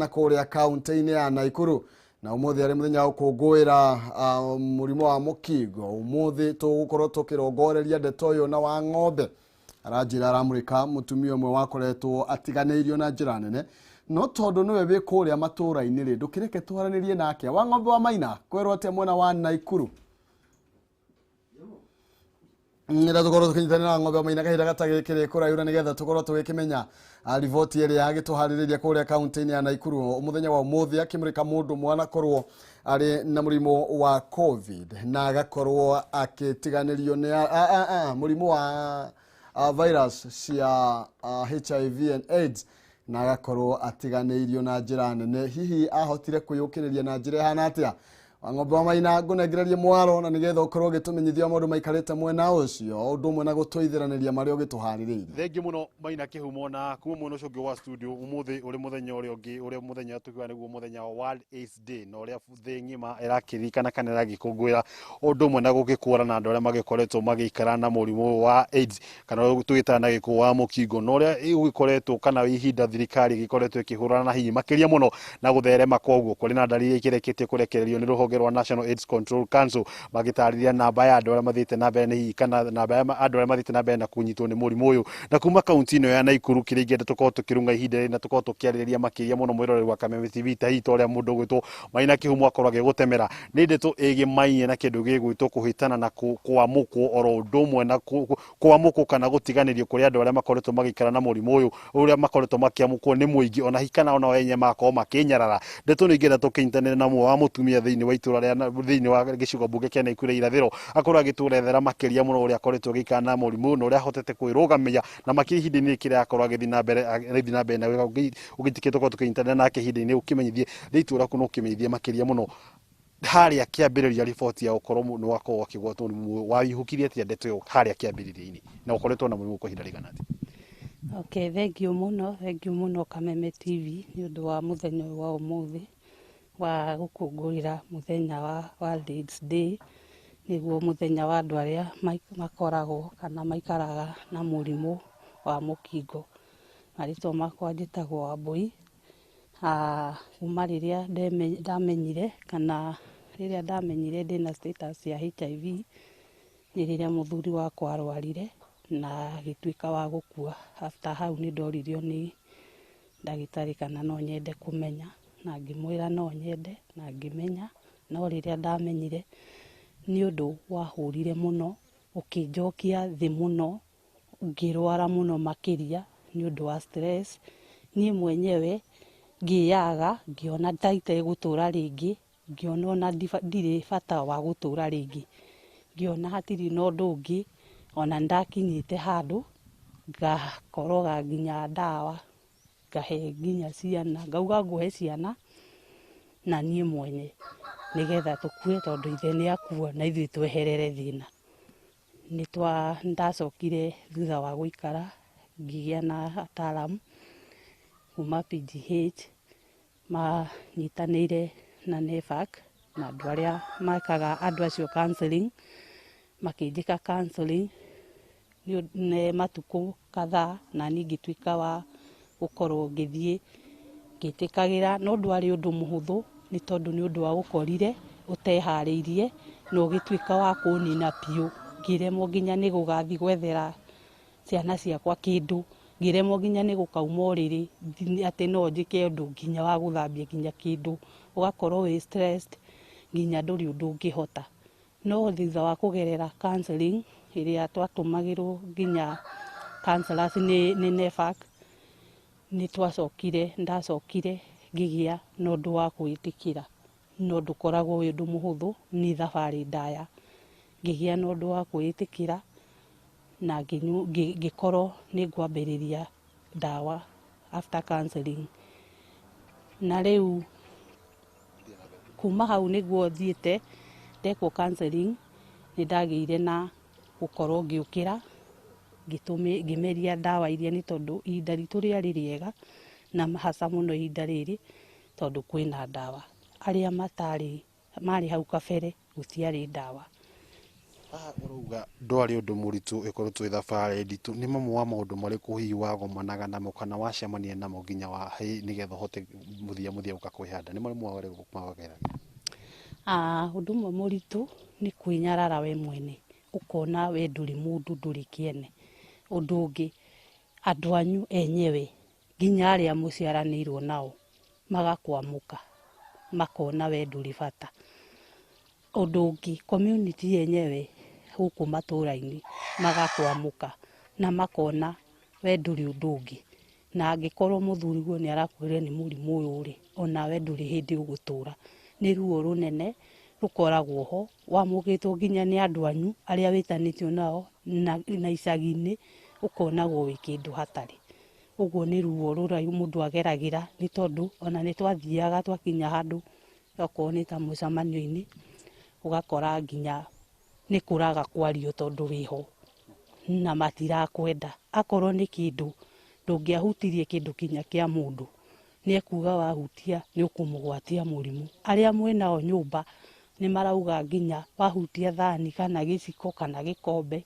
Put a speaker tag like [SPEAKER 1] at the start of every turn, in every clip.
[SPEAKER 1] Na kũrĩa kaunti-inĩ ya Naikuru na ũmũthĩ arĩ mũthenya wa gũkũngũĩra mũrimũ wa mũkingo. Ũmũthĩ tũgũkorwo tũkĩrongoreria ndeto ũyũ na wa ng'ombe aranjĩra aramũrĩka mũtumia ũmwe wakoretwo atiganĩirio na njĩra nene, no tondũ nĩwe wĩ kũrĩa matũũra-inĩ rĩ, ndũkĩreke twaranĩrie nake. Wa ng'ombe wa Maina, kwĩrwo atĩa mwena wa Naikuru? Nĩgetha tũkorwo tũkĩnyitanĩra na ng'ombe wa Maina kahinda gatagĩkĩrĩ kũraihu, na nĩgetha tũkorwo tũgĩkĩmenya riboti ĩrĩa agĩtũharĩrĩria kũrĩa kaunti-inĩ ya Naikuru mũthenya wa ũmũthĩ, akĩmũrĩka mũndũ mwanakorwo arĩ na mũrimũ wa COVID na agakorwo akĩtiganĩrio nĩ mũrimũ wa virus cia HIV and AIDS na agakorwo atiganĩirio na njĩra nene. Hihi ahotire kwĩyũkĩrĩria na njĩra ĩhana atĩa? Wang'ombe wa Maina, ngũnengererie mwaro na nĩgetha ũkorwo ũgĩtũmenyithia maũndũ maikarĩte mwena ũcio, o ũndũ ũmwe na gũtũithĩranĩria marĩa ũgĩtũharĩrĩirie.
[SPEAKER 2] Thengiũ mũno, Maina Kĩhumo, na kuma mwena ũcio ũngĩ wa studio. Ũmũthĩ ũrĩ mũthenya ũrĩa ũngĩ, ũrĩa mũthenya tukiuga nĩguo mũthenya wa World AIDS Day, na ũrĩa thĩ ng'ima ĩrakĩririkana kana ĩragĩkũngũĩra ũndũ ũmwe na gũgĩkũrana andũ arĩa magĩkoretwo magĩikara na mũrimũ wa AIDS, kana tũgĩtaga na gĩkũyũ wa mũkingo, na ũrĩa ũgĩkoretwo kana ihinda thirikari ĩgĩkoretwo ĩkĩhũrana na hinya makĩria mũno na gũtherema koguo. Kũrĩ na ndariri iria ikĩrekĩtie kũrekererio nĩ rũhonge rwa National AIDS Control Council, magĩtarĩria namba ya andũ arĩa mathiĩte na mbere nĩ hihi kana namba ya andũ arĩa mathiĩte na mbere na kũnyitwo nĩ mũrimũ ũyũ. Na kuma kaunti ĩno ya Naikuru, kĩrĩa ingĩenda tũkorwo tũkĩrung'a ihinda rĩrĩ na tũkorwo tũkĩarĩrĩria makĩria mũno, mwĩroreri wa Kameme TV, ta hihi ta ũrĩa mũndũ ũgwĩtwo Maina Kĩhumo akorwo agĩgũtemera, nĩ ndeto ĩgĩmainie na kĩndũ gĩgwĩtwo kũhĩtana na kwamũkwo, oro ũndũ ũmwe na kwamũkwo kana gũtiganĩrio kũrĩ andũ arĩa makoretwo magĩikara na mũrimũ ũyũ, ũrĩa makoretwo makĩamũkwo nĩ mũingĩ, ona hihi kana ona enye magakorwo makĩnyarara. Ndeto nĩ ingĩenda tũkĩnyitanĩre na ũmwe wa mũtumia thĩinĩ wa itũra rĩa thĩinĩ wa gĩcigo mbunge kĩa Naikuru ya irathĩro, akorwo agĩtũrethera makĩria mũno ũrĩa akoretwo agĩikara na mũrimũ ũyũ na ũrĩa ahotete kwĩrũgamia na makĩria ihinda-inĩ rĩrĩa akorwo agĩthiĩ na mbere na wĩra. Ũgĩtĩkĩte tũkorwo tũkĩnyitanĩra nake ihinda-inĩ, ũkĩmenyithie rĩtwa rĩaku na ũkĩmenyithie makĩria mũno harĩa kĩambĩrĩria riboti ya gũkorwo nĩ wakorwo akĩgwatwo nĩ mũrimũ ũyũ, waihũkirie atĩa ndeto ĩyo harĩa kĩambĩrĩria-inĩ, na ũkoretwo na mũrimũ kwa ihinda rĩigana atĩa?
[SPEAKER 3] Okay, thank you mũno, thank you mũno Kameme TV nĩ ũndũ wa mũthenya ũyũ wa ũmũthĩ wa gũkũngũĩra mũthenya wa World AIDS Day, nĩguo mũthenya wa andũ arĩa makoragwo kana maikaraga na mũrimũ wa mũkingo. Marĩtwa makwa njĩtagwo Wambui. Kuma rĩrĩa ndamenyire kana rĩrĩa ndamenyire ndĩna status ya HIV nĩ rĩrĩa mũthuri wakwa arwarire na agĩtuĩka wa gũkua. After hau nĩ ndoririo nĩ ndagĩtarĩ kana no nyende kũmenya, na ngĩmwĩra no nyende na ngĩmenya. No rĩrĩa ndamenyire nĩ ũndũ wahũrire mũno, ũkĩnjokia thĩ mũno, ngĩrwara mũno makĩria nĩ ũndũ wa stress. Niĩ mwenyewe ngĩyaga, ngĩona ta itegũtũra rĩngĩ, ngĩona ona ndirĩ bata wa gũtũra rĩngĩ, ngĩona hatirĩ na ũndũ ũngĩ. Ona nĩndakinyĩte handũ ngakoroga nginya ndawa, ngahe nginya ciana, ngauga ngũhe ciana na niĩ mwenye nĩgetha tũkue, tondũ ithe nĩ akua na ithuĩ tweherere thĩna. Nĩ ndacokire thutha wa gũikara ngĩgĩa na ataaramu kuma PGH manyitanĩire na NEPHAK na andũ arĩa mekaga andũ acio counseling, makĩnjĩka counseling nĩ matukũ kadhaa, na niĩ ngĩtuĩka wa gũkorwo ngĩthiĩ ngĩtĩkagĩra. No ndwarĩ ũndũ mũhũthũ, nĩ tondũ nĩ ũndũ wa gũkorire ũteharĩirie na ũgĩtuĩka wa kũnina biũ. Ngĩremwo nginya nĩ gũgathiĩ gwethera ciana ciakwa kĩndũ, ngĩremwo nginya nĩ gũkauma ũrĩrĩ atĩ no njĩke ũndũ nginya wa gũthambia nginya kĩndũ, ũgakorwo wĩ stressed nginya ndũrĩ ũndũ ũngĩhota. No thutha wa kũgerera counseling ĩrĩa twatũmagĩrwo nginya counselors nĩ NEPHAK, nĩ twacokire, ndacokire ngĩgĩa na ũndũ wa kwĩtĩkĩra. No ndũkoragwo wĩ ũndũ mũhũthũ, nĩ thabarĩ ndaya. Ngĩgĩa na ũndũ wa kwĩĩtĩkĩra na ngĩkorwo nĩ ngwambĩrĩria ndawa after counseling. Na rĩu kuma hau nĩguo thiĩte ndekwo counseling, nĩ ndagĩire na gũkorwo ngĩũkĩra, ngĩmeria ndawa iria, nĩ tondũ ihinda ritũ rĩarĩ rĩega na hasa mũno ihinda rĩrĩ, tondũ kwĩna ndawa. Arĩa matarĩ marĩ hau kabere gũtiarĩ ndawa.
[SPEAKER 2] Haha ũrauga ndwarĩ ũndũ mũritũ, ĩkoretwo ĩ thabarĩ nditũ. Nĩ mamwe wa maũndũ marĩkũ hihi wagomanaga namo kana wacemania namo nginya wa nĩgetha ũhote mũthia mũthia gũka kwĩhanda? Nĩ mamwe marĩkũ mageragĩra?
[SPEAKER 3] Ũndũ ũmwe mũritũ nĩ kwĩnyarara we mwene, ũkona we ndũrĩ mũndũ, ndũrĩ kĩene. Ũndũ ũngĩ, andũ anyu enyewe nginya arĩa mũciaranĩirwo nao magakwamũka, makona we ndũrĩ bata. Ũndũ ũngĩ, community yenyewe gũkũ matũra-inĩ magakwamũka na makona we ndũrĩ ũndũ ũngĩ. Na angĩkorwo mũthuriguo nĩ arakwĩrire nĩ mũrimũ ũyũ rĩ, onawe ndũrĩ hĩndĩ ũgũtũra. Nĩ ruo rũnene rũkoragwo ho, wamũkĩtwo nginya nĩ andũ anyu arĩa wĩtanĩtio nao na icagi-inĩ, ũkonagwo wĩ kĩndũ hatarĩ. Ũguo nĩ ruo rũraihu mũndũ ageragĩra, nĩ tondũ ona nĩ twathiaga twakinya handũ okorwo nĩ ta mũcemanio-inĩ, ũgakora nginya nĩ kũraga kwario tondũ wĩho na matirakwenda. Akorwo nĩ kĩndũ ndũngĩahutirie kĩndũ kinya kĩa mũndũ, nĩ ekuga wahutia nĩ ũkũmũgwatia mũrimũ. Arĩa mwĩnao nyũmba nĩ marauga nginya wahutia thani kana gĩciko kana gĩkombe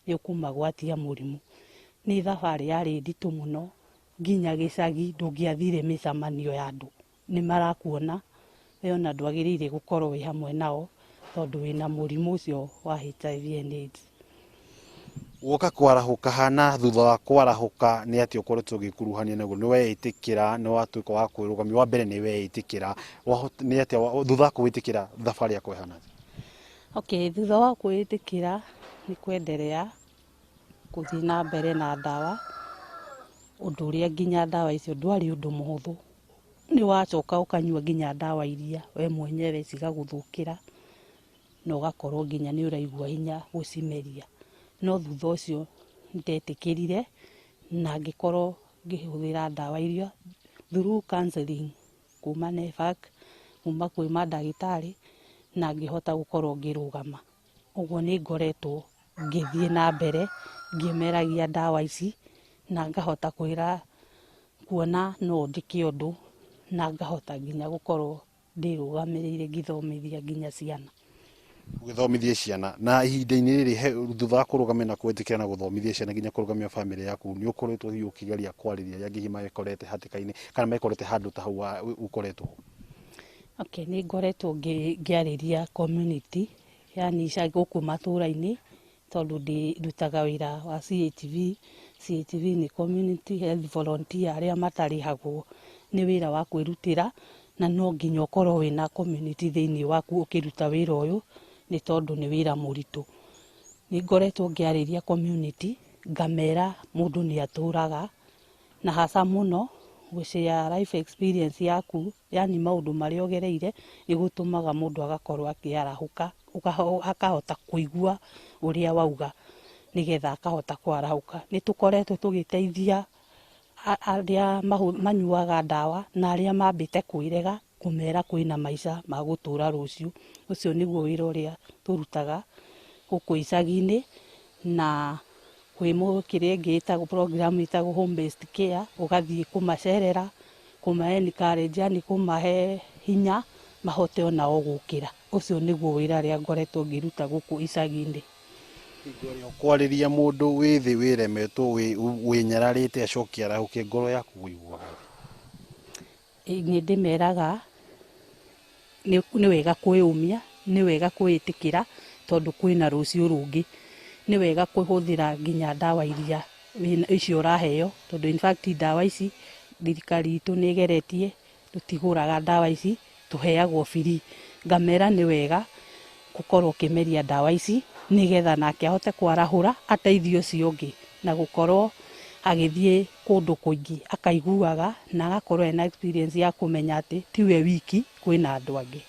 [SPEAKER 3] nĩ ũkũmagwatia mũrimũ. Nĩ thabarĩ yarĩ nditũ mũno, nginya gĩcagi ndũngĩathire mĩcemanio ya andũ, nĩ marakuona we ona ndwagĩrĩire gũkorwo wĩ hamwe nao tondũ wĩna mũrimũ ũcio wa HIV and AIDS.
[SPEAKER 2] Woka kwarahũka hana, thutha wa kwarahũka nĩ atĩa ũkoretwo ũgĩkuruhania naguo? Nĩ weĩtĩkĩra, nĩ watuĩka wa kwĩrũgamia? Wa mbere nĩ weĩtĩkĩra, nĩ atĩa thutha wa kwĩĩtĩkĩra thabarĩ yaku ĩhana atĩa?
[SPEAKER 3] Okay, thutha wa kwĩĩtĩkĩra nĩ kwenderea gũthiĩ na mbere na ndawa, ũndũ ũrĩa nginya ndawa icio ndwarĩ ũndũ mũhũthũ. Nĩ wacoka ũkanyua nginya ndawa iria we mwenyewe cigagũthũkĩra na ũgakorwo nginya nĩ ũraigua hinya gũcimeria. No thutha ũcio ndetĩkĩrire na ngĩkorwo ngĩhũthĩra ndawa iria through counseling kuma NEPHAK, kuma kwĩ mandagĩtarĩ, na ngĩhota gũkorwo ngĩrũgama. Ũguo nĩ ngoretwo ngĩthiĩ na mbere ngĩmeragia ndawa ici na ngahota kwĩra kuona no njĩke ũndũ na ngahota nginya gũkorwo ndĩrũgamĩrĩire ngĩthomithia nginya ciana.
[SPEAKER 2] Ũgĩthomithia ciana na ihinda-inĩ rĩrĩ thutha wa kũrũgamia na kwĩtĩkĩra na gũthomithia ciana nginya kũrũgamia bamĩrĩ yaku, nĩ ũkoretwo hihi ũkĩgeria kwarĩria arĩa angĩ hihi mekorete hatĩka-inĩ kana mekorete handũ ta hau ũkoretwo?
[SPEAKER 3] Okay, nĩ ngoretwo ngĩarĩria community, yani icagi gũkũ matũra-inĩ, tondũ ndutaga wĩra wa CHV. CHV nĩ Community Health Volunteer, arĩa matarĩhagwo, nĩ wĩra wa kwĩrutĩra, na no nginya ũkorwo wĩna community thĩinĩ waku ũkĩruta wĩra ũyũ, nĩ tondũ nĩ wĩra mũritũ. Nĩ ngoretwo ngĩarĩria community, ngamera mũndũ nĩ atũraga, na hasa mũno gũshare life experience yaku, yani maũndũ marĩa ũgereire, nĩ gũtũmaga mũndũ agakorwo akĩarahũka, akahota kũigua ũrĩa wauga, nĩgetha akahota kwarahũka. Nĩ tũkoretwo tũgĩteithia arĩa manyuaga ndawa na arĩa mambĩte kwĩrega, kũmera kwĩna maica ma gũtũra rũciũ. Ũcio nĩguo wĩra ũrĩa tũrutaga gũkũ icagi-inĩ, na kwĩ kĩrĩa ĩngĩ ĩtagwo program ĩtagwo home based care, ũgathiĩ kũmacerera, kũma encourage, yani kũmahe hinya mahote onao gũkĩra. Ũcio nĩguo wĩra ũrĩa ngoretwo ngĩruta gũkũ icagi-inĩ.
[SPEAKER 2] Kwarĩria mũndũ wĩ thĩ wĩremetwo wĩnyararĩte acoke arahũke, ngoro yaku ũiguaga atĩa?
[SPEAKER 3] Nĩ ndĩmeraga nĩ wega kwĩyũmia, nĩ wega kwĩĩtĩkĩra, tondũ kwĩna rũciũ rũngĩ. Nĩ wega kũhũthĩra nginya ndawa iria icio ũraheo, tondũ in fact ndawa ici thirikari itũ nĩ ĩgeretie, tũtigũraga ndawa ici, tũheagwo free. Ngamera nĩ wega gũkorwo ũkĩmeria ndawa ici nĩgetha nake ahote kwarahũra ateithie ũcio ũngĩ, na gũkorwo agĩthiĩ kũndũ kũingĩ akaiguaga na agakorwo ena experience ya kũmenya atĩ tiwe wiki, kwĩna andũ angĩ.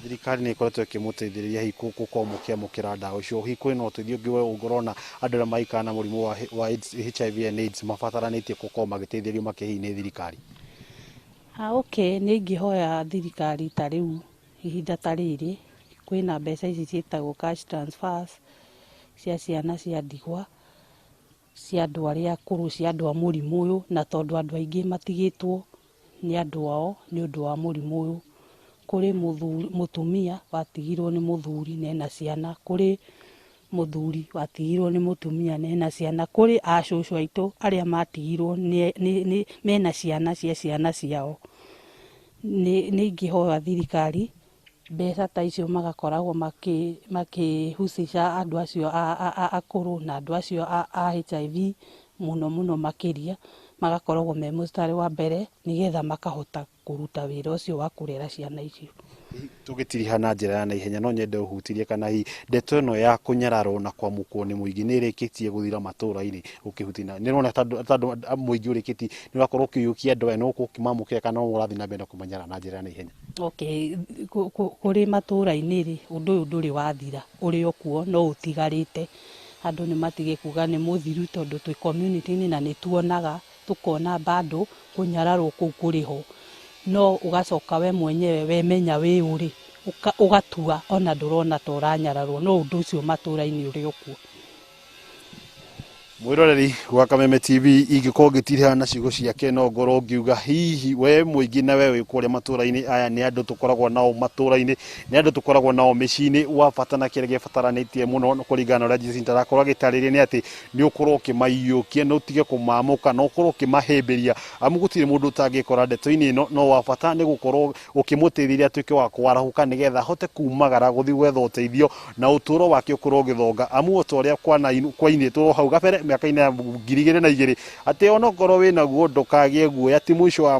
[SPEAKER 2] Thirikari nĩ ĩkoretwo ĩkĩmũteithĩrĩria hihi gũkorwo mũkĩamũkĩra ndawa icio, hihi kwĩna ũteithio ũngĩ we ũngĩrona andũ arĩa maikaraga na mũrimũ wa HIV and AIDS mabataranĩtie gũkorwo magĩteithĩrĩrio makĩ hihi nĩ thirikari?
[SPEAKER 3] Okay, nĩ ingĩhoya thirikari ta rĩu ihinda ta rĩrĩ kwĩna mbeca ici ciĩtagwo cash transfers cia ciana cia ndigwa, cia andũ arĩa akũrũ, cia andũ a mũrimũ ũyũ, na tondũ andũ aingĩ matigĩtwo nĩ andũ ao nĩ ũndũ wa mũrimũ ũyũ, Kũrĩ mũtumia watigirwo nĩ mũthuri na ena ciana, kũrĩ mũthuri watigirwo nĩ mũtumia na ena ciana, kũrĩ acũcũ aitũ arĩa matigirwo mena ciana cia ciana ciao. Nĩ ingĩhoya thirikari mbeca ta icio magakoragwo makĩhucica andũ acio akũrũ na andũ acio a HIV mũno mũno makĩria, magakoragwo me mũstari wa mbere nĩgetha makahota kũruta wĩra ũcio wa kũrera ciana icio.
[SPEAKER 2] Tũgĩtiriha na njĩra ya naihenya, no nyende ũhutirie kana hihi ndeto ĩno ya kũnyararwo na kwamũkwo nĩ mũingĩ nĩ ĩrĩkĩtie gũthira matũra-inĩ ũkĩhutina. Nĩ ũrona tondũ mũingĩ ũrĩkĩtie nĩ ũrakorwo ũkĩiyũkia andũ aya, no ũkũmamũkĩra kana no ũrathiĩ na mbere na kũmanyarara na njĩra ya naihenya?
[SPEAKER 3] Okay, kũrĩ matũra-inĩ rĩ, ũndũ ũyũ ndũrĩ wathira, ũrĩ o kuo no ũtigarĩte. Andũ nĩ matige kuga nĩ mũthiru tondũ twĩ community-inĩ na nĩ tuonaga, tũkona bado kũnyararwo kũu kũrĩ ho. No ũgacoka we mwenyewe wemenya wĩ ũrĩ, ũgatua ona ndũrona ta ũranyararwo, no ũndũ ũcio matũra-inĩ ũrĩ o kuo.
[SPEAKER 2] Mwiroreri wa Kameme TV, ingĩkorwo ngĩtiriha na ciugo ciake no ngorwo ngiuga hihi we mũingĩ na we wĩ kũrĩa matũra-inĩ aya nĩ andũ tũkoragwo nao matũra-inĩ, nĩ andũ tũkoragwo nao mĩciĩ-inĩ, wa bata na kĩrĩa gĩbataranĩtie mũno kũringana na ũrĩa Jacinta arakorwo agĩtarĩria nĩ atĩ nĩ ũkorwo ũkĩmaiyũkia, na ũtige kũmamũka, na ũkorwo ũkĩmahĩmbĩria, amu gũtirĩ mũndũ ũtangĩkora ndeto-inĩ ĩno, no wa bata nĩ gũkorwo ũkĩmũteithĩrĩria atuĩke wa kwarahũka nĩgetha ahote kumagara gũthiĩ gwetha ũteithio na ũtũro wake ũkorwo ũgĩthonga, amu o ta ũrĩa kwainĩtwo hau gabere mĩaka-inĩ ya 2002 atĩ onokorwo wĩnaguo ndũkagĩe guoya, ti mũico wa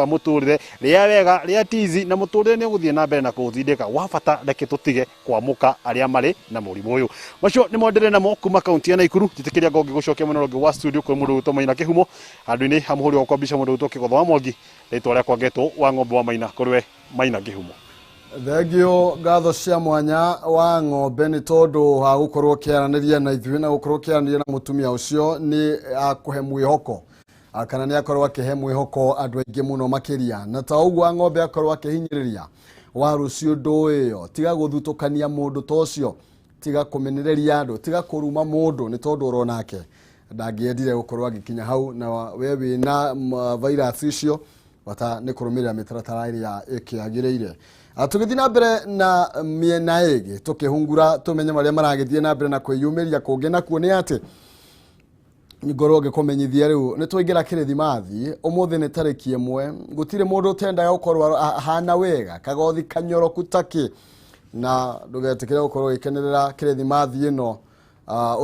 [SPEAKER 2] mũtũrĩre, rĩa wega, rĩa tizi, na mũtũrĩre nĩ ũgũthiĩ na mbere na kũũtindĩka. Wa bata reke tũtige kwamũka arĩa marĩ na mũrimũ ũyũ. Macio nĩmo ndĩrĩ namo kuma kaunti ya Naikuru. Njĩtĩkĩria ngorwo ngĩgũcokia mwena ũngĩ wa studio kũrĩ mũndũ ũgwĩtwo Maina Kĩhumo, handũ-inĩ ha mũhũri wakwa mbica mũndũ ũgwĩtwo Kĩgotho wa Mwangi, rĩtwa rĩakwa ngetwo wa ng'ombe wa Maina, kũrĩ we Maina Kĩhumo.
[SPEAKER 1] Thengio ngatho cia mwanya wa ng'ombe nĩ tondũ wa gũkorwo ũkĩaranĩria na ithuĩ na gũkorwo ũkĩaranĩria na mũtumia ũcio nĩ akũhe mwĩhoko, kana nĩ akorwo akĩhe mwĩhoko andũ aingĩ mũno makĩria, na ta ũguo ng'ombe akorwo akĩhinyĩrĩria wa rũciũ ndũĩ ĩyo. Tiga gũthutũkania mũndũ ta ũcio, tiga kũmenereria andũ, tiga kũruma mũndũ nĩ tondũ ũronake ndangĩendire gũkorwo agĩkinya hau, na we wĩna virus icio, bata nĩ kũrũmĩrĩra mĩtaratara ĩrĩa ĩkĩagĩrĩire. Tũgĩthiĩ na mbere na mĩena ĩngĩ tũkĩhungura tũmenye marĩa maragĩthiĩ na mbere na kwĩyumĩria kũngĩ nakuo nĩ atĩ ngorwo ngĩkũmenyithia rĩu nĩ twaingĩra kĩrĩthimathi ũmũthĩ nĩ tarĩki 1. Gũtirĩ mũndũ ũtendaga gũkorwo ahana wega, kagothi kanyoroku takĩ, na ndũgetĩkĩre gũkorwo ũgĩkenerera kĩrĩthimathi ĩno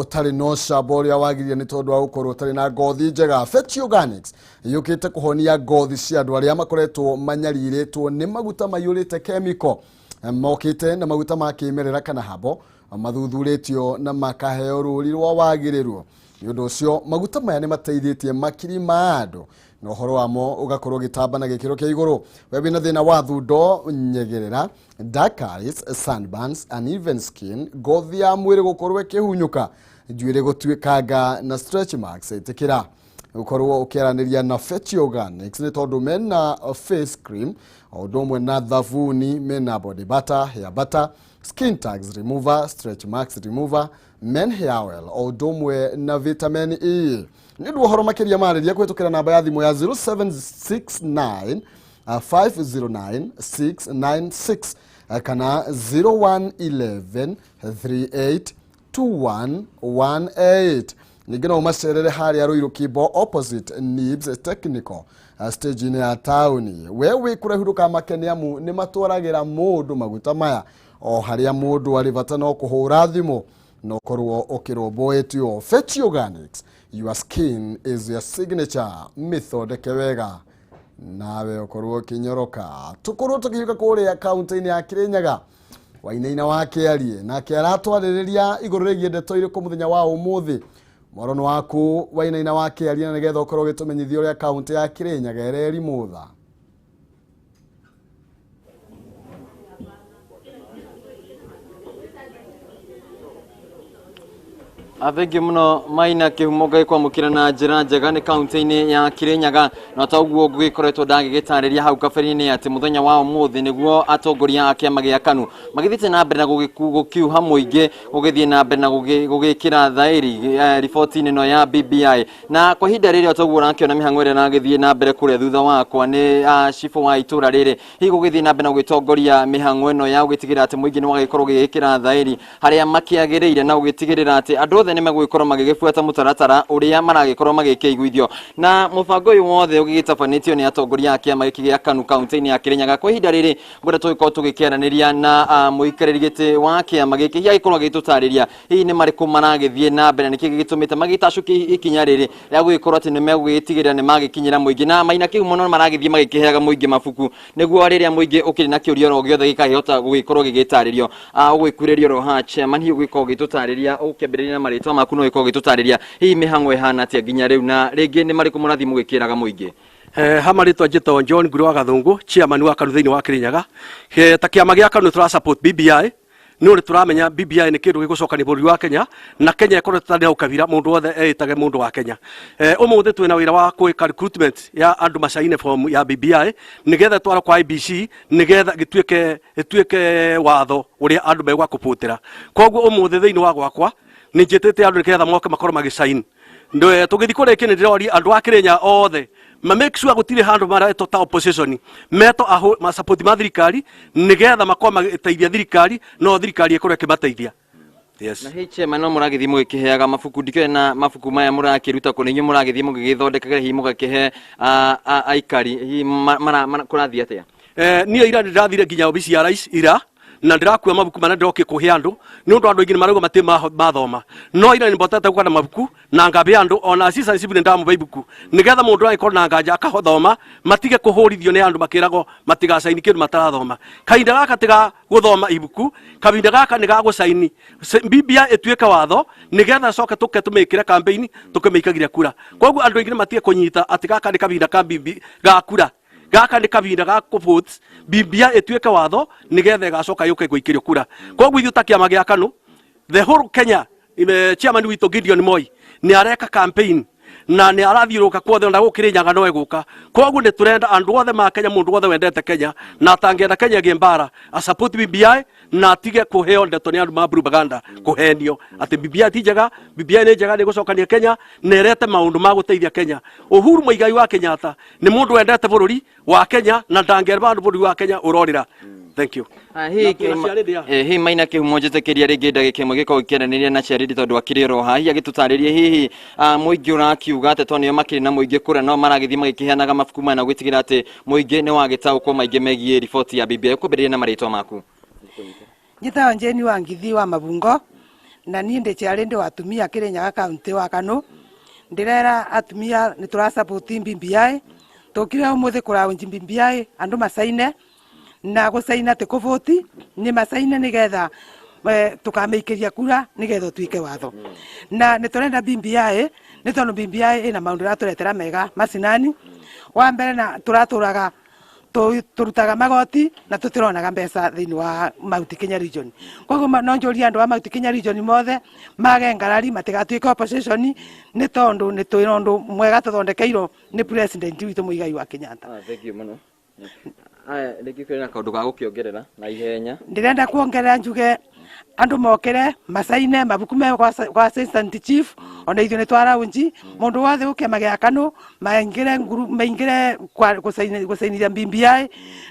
[SPEAKER 1] ũtarĩ na ũcamba ũrĩa wagĩrĩire nĩ tondũ wa gũkorwo ũtarĩ na ngothi njega. Fetch Organics yũkĩte kũhonia ngothi cia andũ arĩa makoretwo manyarirĩtwo nĩ maguta maiyũrĩte chemical, mokĩte na maguta ma kĩmerera kana habo mathuthurĩtio na makaheo rũri rwa wagĩrĩru. Nĩ ũndũ ũcio maguta maya nĩ mateithĩtie makiri ma andũ na ũhoro wamo ũgakorwo ũgĩtamba na gĩkĩro kĩa igũrũ. We wĩna thĩna wa thundo, nyegerera, dark eyes, sunburns, uneven skin, ngothi ya mwĩrĩ gũkorwo ĩkĩhunyũka, njuĩrĩ gũtuĩkanga na stretch marks, ĩtĩkĩra gũkorwo ũkĩaranĩria na Fetch Organics nĩ tondũ mena face cream o ũndũ ũmwe na thabuni, mena body butter, hair butter, skin tags remover, stretch marks remover, men hair oil o ũndũ ũmwe na vitamin E. Nĩ ũndũ wa ũhoro makĩria marĩria kũhĩtũkĩra namba ya thimũ ya 0769 509 696 kana 0111 38 2118. Ningĩ no ũmacerere harĩa Ruiru Kimbo opposite Nibs Technical stage-inĩ ya taũni. We wĩ kũraihu ndũkamake nĩ amu nĩ matwaragĩra mũndũ maguta maya o harĩa mũndũ arĩ, bata no kũhũra thimũ na ũkorwo ũkĩrũmbũĩtio. Fetch Organics, your skin is your signature. Mĩthondeke wega nawe ũkorwo ũkĩnyoroka. Tũkorwo tũkĩhiũka kũrĩa kaunti-inĩ ya Kirinyaga, Wainaina wa Kĩarie nake aratwarĩrĩria igũrũ rĩgiĩ ndeto irĩkũ mũthenya wa ũmũthĩ. Mworono waku Wainaina wa Kĩarie, na nĩgetha ũkorwo ũgĩtũmenyithia ũrĩa kaunti ya Kirinyaga ĩrerimũtha.
[SPEAKER 4] Thengiũ mũno Maina Kĩhumo, ngagĩkwamũkĩra na njĩra njega nĩ kaunti-inĩ ya Kirinyaga. Na ta ũguo ngũgĩkoretwo ndagĩgĩtarĩria hau kabere-inĩ atĩ mũthenya wa ũmũthĩ nĩguo atongoria a kĩama gĩa KANU magĩthiĩte na mbere na gũkiuha mũingĩ gũgĩthiĩ na mbere na gũgĩkĩra thaĩri riboti-inĩ ĩno ya BBI. Na kwa ihinda rĩrĩ, o ta ũguo ũrakĩona mĩhang'o ĩrĩa ĩragĩthiĩ na mbere kũrĩa thutha wakwa nĩ cibũ wa itũra rĩrĩ, hihi gũgĩthiĩ na mbere na gũgĩtongoria mĩhang'o ĩno ya gũgĩtigĩrĩra atĩ mũingĩ nĩ wagĩkorwo ũgĩgĩkĩra thaĩri harĩa makĩagĩrĩire, na gũgĩtigĩrĩra atĩ andũ othe nĩ megũgĩkorwo magĩgĩbuata mũtaratara ũrĩa maragĩkorwo magĩkĩiguithio. Na mũbango ũyũ wothe ũgĩgĩtabanĩtio nĩ atongoria a kĩama gĩkĩ gĩa KANU kaunti-inĩ ya Kirinyaga. Kwa ihinda rĩrĩ ngwenda tũgĩkorwo tũgĩkĩaranĩria na mũikarĩri gĩtĩ wa kĩama gĩkĩ, hihi agĩkorwo agĩtũtarĩria hihi nĩ marĩkũ maragĩthiĩ na mbere, nĩkĩ gĩgĩtũmĩte magĩtacũkia ikinya rĩrĩ rĩa gũgĩkorwo atĩ nĩ megũgĩtigĩrĩra nĩ magĩkinyĩra mũingĩ. Na Maina Kĩhumo no maragĩthiĩ magĩkĩheaga mũingĩ mabuku, nĩguo rĩrĩa mũingĩ ũkĩrĩ na kĩũria oro gĩothe gĩkahota gũgĩkorwo gĩgĩtarĩrio. Ũgwĩkuhĩrĩria oro haha, chairman, hihi ũgĩkorwo ũgĩtũtarĩria, ũkĩambĩrĩria na marĩtwa maku, no ũgĩkorwo ũgĩtũtarĩria hihi mĩhang'o ĩhana atĩa nginya rĩu, na rĩngĩ nĩ marĩkũ mũrathiĩ mũgĩkĩraga mũingĩ?
[SPEAKER 5] Ha marĩtwa njĩtagwo John Nguru wa Gathũngũ, chairman wa KANU thĩinĩ wa Kirinyaga. Ta kĩama gĩa KANU tũra support BBI nĩ ũrĩ tũramenya BBI nĩ kĩndũ gĩgũcokania bũrũri wa Kenya, na Kenya ĩkoretwo ĩtarĩ na ũkabira, mũndũ wothe eĩtage mũndũ wa Kenya. Ũmũthĩ twĩna wĩra wa gwĩka recruitment ya andũ macaine form ya BBI nĩgetha twara kwa IEBC, nĩgetha gĩtuĩke ĩtuĩke watho ũrĩa andũ megwa kũbũtĩra. Koguo ũmũthĩ thĩinĩ wa gwakwa nĩ njĩtĩte andũ nĩgetha moke makorwo magĩcain. Tũgĩthiĩ kũrĩkia, nĩ ndĩroria andũ a Kĩrĩnya othe ma make sure gũtirĩ handũ maretwo ta opposition, metwo ma support ma thirikari, nĩgetha makorwo magĩteithia thirikari, no thirikari ĩkorwo ĩkĩmateithia. Yes.
[SPEAKER 4] Na hihi, chairman, no mũragĩthiĩ mũgĩkĩheaga mabuku? Ndikĩũĩ na mabuku maya mũrakĩruta kũ, nĩ inyuĩ mũragĩthiĩ mũgĩgĩthondekaga, hihi mũgakĩhe aikari, hihi kũrathiĩ atĩa?
[SPEAKER 5] Niĩ ira ndĩrathire nginya obici ya rais ira, na ndĩrakua mabuku marĩa ndĩrokie kũhe andũ, nĩ ũndũ andũ aingĩ nĩ marauga matirĩ mathoma. No ira nĩ mbotete gũka na mabuku na ngabe andũ, ona assistant chief nĩ ndamũhe ibuku, nĩgetha mũndũ angĩkorwo na nganja akathoma, matige kũhũrithio nĩ andũ makĩragwo matigacaini kĩndũ matarathoma. Kahinda gaka ti ga gũthoma ibuku, kahinda gaka nĩ ga gũcaini BBI ĩtuĩke watho, nĩgetha coke tũke tũmĩkĩre campaign tũkĩmĩikagiria kura. Koguo andũ aingĩ nĩ matige kũnyita atĩ gaka nĩ kahinda ka BB ga kura, gaka nĩ kahinda ga kũvote BBI ĩtuĩke watho, nĩgetha ĩgacoka yũke gũikĩrio kura. Koguo ithuĩ ta kĩama gĩa KANU the whole Kenya, chairman witũ Gideon Moi nĩ areka campaign na nĩ arathiũrũrũka kuothe, ona gũkũ Kĩrĩnyaga no egũka. Koguo nĩ tũrenda andũ othe ma Kenya, mũndũ wothe wendete Kenya na atangĩenda Kenya ĩgĩe mbara, a support BBI na atige kũheo ndeto nĩ andũ ma propaganda, kũhenio atĩ BBI ti njega. BBI nĩ njega, nĩ gũcokania Kenya na ĩrete maũndũ ma gũteithia Kenya. Uhuru Muigai wa Kenyatta nĩ mũndũ wendete bũrũri wa Kenya na ndangĩenda andũ bũrũri wa Kenya ũrorĩra. Thank you.
[SPEAKER 4] Hihi
[SPEAKER 5] Na twĩna ciarĩndĩ ya.
[SPEAKER 4] Hihi Maina Kĩhumo, njĩtĩkĩria rĩngĩ ndagĩka ĩmwe gĩkorwo gĩkĩaranĩria na Charity, tondũ akĩrĩ oro haha, hihi agĩtũtarĩrie hihi mũingĩ ũrakiuga atĩ tondũ nĩo makĩrĩ na mũingĩ kũrĩa, no maragĩthiĩ magĩkĩheanaga mabuku maya na gwĩtigĩra atĩ mũingĩ nĩ wagĩtaũkwo maingĩ megiĩ riboti ya BBI. Ũkwambĩrĩria na marĩtwa maku.
[SPEAKER 6] Njĩtagwo Jane wa Ngithi wa Mabungo, na niĩ ndĩ chairlady wa atumia Kĩrĩnyaga kaunti wa KANU. Ndĩrera atumia nĩ tũra support BBI. Tũkire ũmũthĩ kũraunji BBI, andũ macaine, na gũcaina ti kũvũti, nĩ macaine nĩgetha tũkamĩikĩria kura nĩgetha ũtuĩke watho. Na nĩ tũrenda BBI nĩ tondũ BBI ĩna maũndũ ĩratũretera mega macinani. Wa mbere, na tũratũraga tũrutaga magoti na tũtironaga mbeca thĩinĩ wa Mount Kenya region. Koguo no njũrie andũ a Mount Kenya region mothe mage ngarari, matigatuĩke opposition, nĩ tondũ nĩ twĩna ũndũ mwega tũthondekeirwo nĩ president witũ Muigai wa Kenyatta.
[SPEAKER 4] Thank you mũno. Aya, rĩngĩ kwĩna kaũndũ ga gũkĩongerera na ihenya?
[SPEAKER 6] Ndĩrenda kuongerera njuge andũ mokĩre macaine mabuku me kwa assistant chief, ona ithuĩ nĩ twaraunji mũndũ wothe ũkĩama gĩa KANU maingĩre nguru, maingĩre gũcainithia BBI,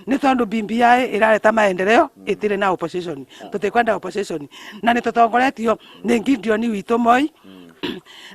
[SPEAKER 6] nĩ tondũ BBI ĩrareta maendeleo, ĩtirĩ na opposition, tũtikwenda opposition. Na nĩ tũtongoretio nĩ Gideon witũ Moi,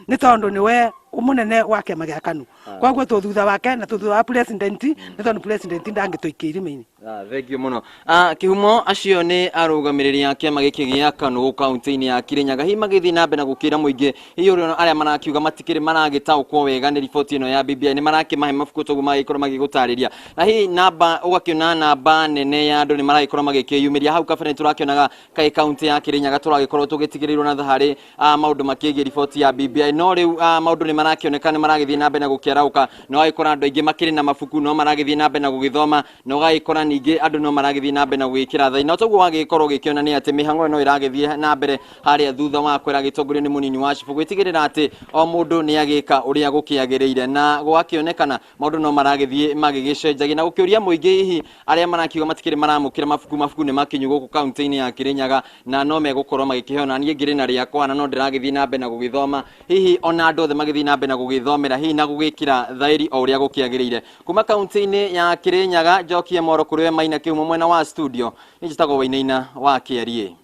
[SPEAKER 6] nĩ tondũ nĩwe mũnene wa kĩama gĩa KANU. Koguo tũ thutha wake na tũ thutha wa president, nĩ tondũ president ndangĩtũikia irima-inĩ.
[SPEAKER 4] Thank you mũno. Kĩhumo, acio nĩ arũgamĩrĩri a kĩama gĩkĩ gĩa KANU kaunti-inĩ ya Kirinyaga, hihi magĩthiĩ na mbere na gũkĩra mũingĩ, hihi ũrĩa arĩa marakiuga matikĩrĩ maragĩtaũkwo wega nĩ riboti ĩno ya BBI, nĩ marakĩmahe mabuku toguo magĩkorwo magĩgũtarĩria. Na hihi namba ũgakĩona namba nene ya andũ nĩ maragĩkorwo magĩkĩyumĩria. Hau kabere nĩ tũrakĩonaga kaĩ kaunti ya Kirinyaga tũragĩkorwo tũgĩtigĩrĩirwo na thaharĩ maũndũ makĩgiĩ riboti ya BBI, no rĩu maũndũ nĩ marakĩoneka nĩ maragĩthiĩ na mbere na gũkĩarahũka, na ũgagĩkora andũ aingĩ makĩrĩ na mabuku no maragĩthiĩ na mbere na gũgĩthoma, na ũgagĩkora ningĩ andũ no maragĩthiĩ na mbere na gũgĩkĩra thaĩri. Na toguo wagĩkorwo ũgĩkĩona nĩ atĩ mĩhang'o ĩno ĩragĩthiĩ na mbere harĩa thutha wakwa ĩragĩtongorio nĩ mũnini wa cibũ gwĩtigĩrĩra atĩ o mũndũ nĩ agĩka ũrĩa gũkĩagĩrĩire, na gwakĩonekana maũndũ no maragĩthiĩ magĩgĩcenjagia. Na gũkĩũria mũingĩ hihi arĩa marakiuga matikĩrĩ maramũkĩra mabuku, mabuku nĩ makinyu gũkũ kaunti-inĩ ya Kirinyaga na no megũkorwo magĩkĩheo, na niĩ ngĩrĩ na rĩakwa na no ndĩragĩthiĩ na mbere na gũgĩthoma, hihi ona andũ othe magĩthiĩ na mbere na gũgĩthomera hihi na gũgĩkĩra thaĩri o ũrĩa gũkĩagĩrĩire. Kuma kaunti-inĩ ya Kirinyaga, njokie moro kũrĩ we Maina Kĩhumo mwena wa studio, niĩ njĩtagwo Wainaina wa Kĩarie.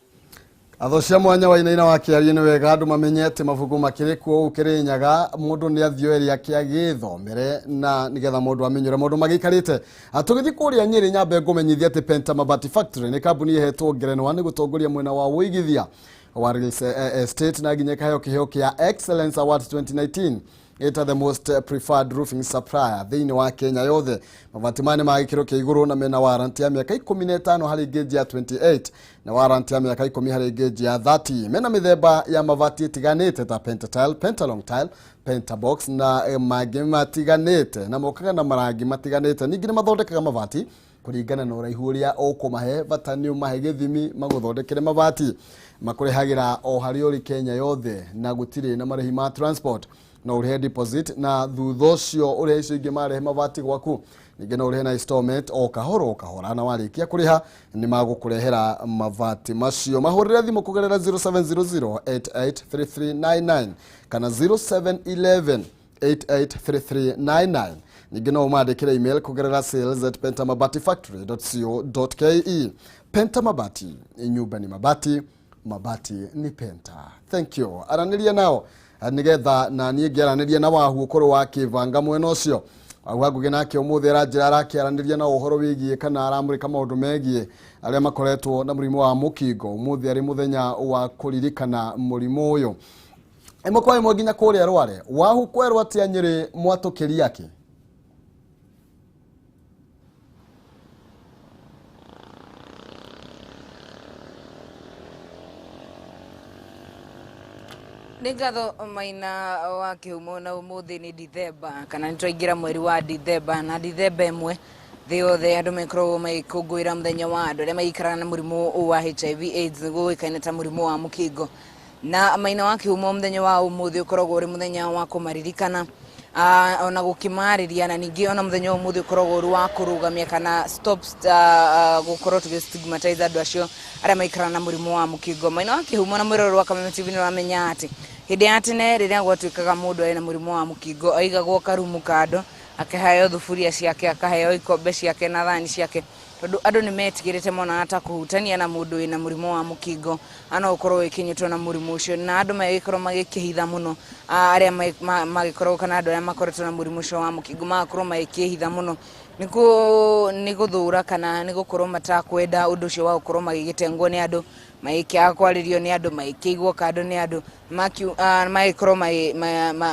[SPEAKER 1] Atho cia mwanya Wainaina wa Kĩarie, nĩ wega andũ mamenye atĩ mabuku makĩrĩ kuo gũkũ Kĩrĩnyaga, mũndũ nĩ athiĩ ĩrĩa akĩagĩthomere na nĩgetha mũndũ amenye ũrĩa maũndũ magĩikarĩte. Tũgĩthiĩ kũrĩa Nyĩrĩ, nyambe ngũmenyithia atĩ Penta Mabati Factory nĩ kambuni ĩhetwo ngerenwa nĩ gũtongoria mwena wa ũigithia wa real estate, na nginya ĩkaheo kĩheo kĩa Excellence Award 2019 ĩta the most preferred roofing supplier thĩinĩ wa Kenya yothe. Mabati maya nĩ ma gĩkĩro kĩa igũrũ na mena warranty ya mĩaka 15 harĩ gauge ya 28 na warranty ya mĩaka 10 harĩ gauge ya 30. Mena mĩthemba ya mabati ĩtiganĩte ta pentatile, pentalong tile, pentabox na mangĩ matiganĩte, na mokaga na marangi matiganĩte. Ningĩ nĩ mathondekaga mabati kũringana na ũraihu ũrĩa ũkũmahe, bata nĩ ũmahe gĩthimi magũthondekere mabati. Makũrehagĩra o harĩa ũrĩ Kenya yothe na gũtirĩ na marĩhi ma transport. No ũrĩhe deposit na thutha ũcio ũrĩhe icio ingĩ marehe mabati gwaku. Ningĩ no ũrĩhe na installment o kahora o kahora, na warĩkia kũrĩha nĩ magũkũrehera mabati macio. Mahũrĩre thimũ kũgerera 0700 883399 kana 0711 883399. Ningĩ no ũmandĩkĩre email kũgerera sales@pentamabatifactory.co.ke. Penta Mabati, nyumba ni mabati, mabati ni Penta. Thank you. Aranĩria nao nĩgetha na niĩ ngĩaranĩria na Wahu ũkorwo wakĩbanga mwena ũcio. Wahu Ngũgĩ nake ũmũthĩ aranjĩra arakĩaranĩria na ũhoro wĩgiĩ kana aramũrĩka maũndũ megiĩ arĩa makoretwo na mũrimũ wa mũkingo. Ũmũthĩ arĩ mũthenya wa kũririkana mũrimũ ũyũ ĩmwe kwa ĩmwe nginya kũrĩa Rware. Wahu, kwerwo atĩa Nyĩrĩ mwatũkĩria kĩ?
[SPEAKER 7] Nĩ ngatho, Maina wa Kĩhumo. Na ũmũthĩ nĩ Dithemba, kana nĩ twaingĩra mweri wa Dithemba, na Dithemba 1 thĩ yothe andũ makoragwo magĩkũngũĩra mũthenya wa andũ arĩa maikaraga na mũrimũ wa HIV AIDS, nĩguo ũĩkaine ta mũrimũ wa mũkingo. Na Maina wa Kĩhumo, mũthenya wa ũmũthĩ ũkoragwo ũrĩ mũthenya wa kũmaririkana ona gũkĩmarĩria, na ningĩ ona mũthenya wa ũmũthĩ ũkoragwo ũrĩ wa kũrũgamia kana stop gũkorwo tũgĩ stigmatize andũ acio arĩa maikaraga na mũrimũ wa mũkingo. Maina wa Kĩhumo na mwĩroreri wa Kameme TV, nĩ ũramenya atĩ hĩndĩ ya tene rĩrĩa gwatuĩkaga mũndũ arĩ na mũrimũ wa mũkingo aigagwo karumu kando, akaheo thuburia ciake, akaheo ikombe ciake na thani ciake, tondũ andũ nĩ metigĩrĩte, monaga ta kũhutania na mũndũ wĩna mũrimũ wa mũkingo ano ũkorwo ũkĩnyitwo na mũrimũ ũcio, na andũ magĩkorwo magĩkĩhitha mũno arĩa magĩkoragwo kana andũ arĩa makoretwo na mũrimũ ũcio wa mũkingo magakorwo magĩkĩhitha mũno nĩ gũthũra kana nĩ gũkorwo matakwenda ũndũ ũcio wa gũkorwo magĩgĩtengwo nĩ andũ, magĩkĩaga kwarĩrio nĩ andũ, magĩkĩigwo kando nĩ andũ, magĩkorwo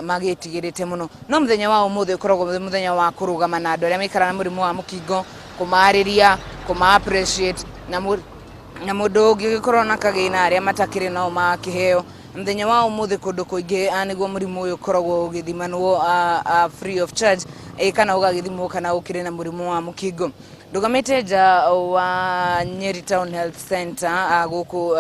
[SPEAKER 7] magĩtigĩrĩte mũno. No mũthenya wa ũmũthĩ ũkoragwo wĩ mũthenya wa kũrũgama na andũ arĩa maikaraga na mũrimũ wa mũkingo, kũmarĩria, kũma appreciate, na mũndũ ũngĩgĩkorwo na kagĩna arĩa matakĩrĩ nao magakĩheo. Mũthenya wa ũmũthĩ kũndũ kũingĩ nĩguo mũrimũ ũyũ ũkoragwo ũgĩthimanwo free of charge, kana ũgagĩthimwo kana ũkĩrĩ na mũrimũ wa mũkingo. Ndũgamĩte nja wa Nyeri Town Health Center gũkũ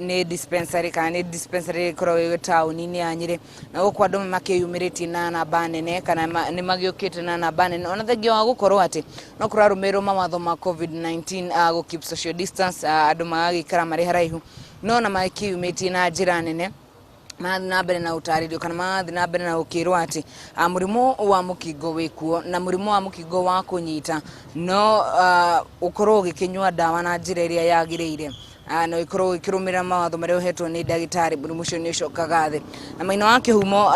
[SPEAKER 7] nĩ dispensary, kana nĩ dispensary ĩkoragwo ĩ taũni-inĩ ya Nyĩrĩ, na gũkũ andũ makĩyumĩrĩtie na namba nene kana nĩ magĩũkĩte na namba nene, ona thengia wa gũkorwo atĩ no kũrarũmĩrĩrwo mawatho ma COVID-19, gũ keep social distance, andũ magagĩikara marĩ haraihu, no na makĩyumĩtie na njĩra nene marathiĩ na mbere na ũtarĩrio kana marathiĩ na mbere na gũkĩrwo atĩ mũrimũ wa mũkingo wĩkuo, na mũrimũ wa mũkingo wa kũnyita no ũkorwo ũgĩkĩnyua ndawa na njĩra ĩrĩa yagĩrĩire na ũkorwo ũgĩkĩrũmĩrĩra mawatho marĩa ũhetwo nĩ ndagĩtarĩ, mũrimũ ũcio nĩ ũcokaga thĩ. Na Maina wa Kĩhumo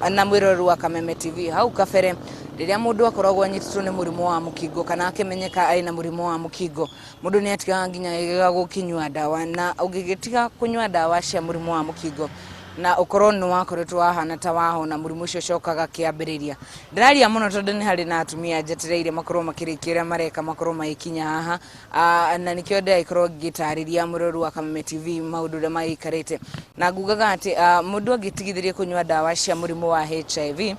[SPEAKER 7] na mwĩroreri wa Kameme TV, hau kabere rĩrĩa mũndũ akoragwo anyitĩtwo nĩ mũrimũ wa mũkingo kana akĩmenyeka arĩ na mũrimũ wa mũkingo, mũndũ nĩ atigaga nginya gũkĩnyua ndawa, na ũngĩgĩtiga kũnyua ndawa cia mũrimũ wa mũkingo Na ũkorwo nĩ wakoretwo wahana ta wahona, mũrimũ ũcio ũcokaga kĩambĩrĩria. Ndĩraria mũno tondũ nĩ harĩ na atumia njetereire makorwo makĩrĩkia ũrĩa mareka, makorwo magĩkinya haha. Na nĩkĩo ndĩragĩkorwo ngĩtarĩria mũrori wa Kameme TV maũndũ ũrĩa magĩikarĩte, na ngugaga atĩ mũndũ angĩtigithĩria kũnyua ndawa cia mũrimũ wa HIV,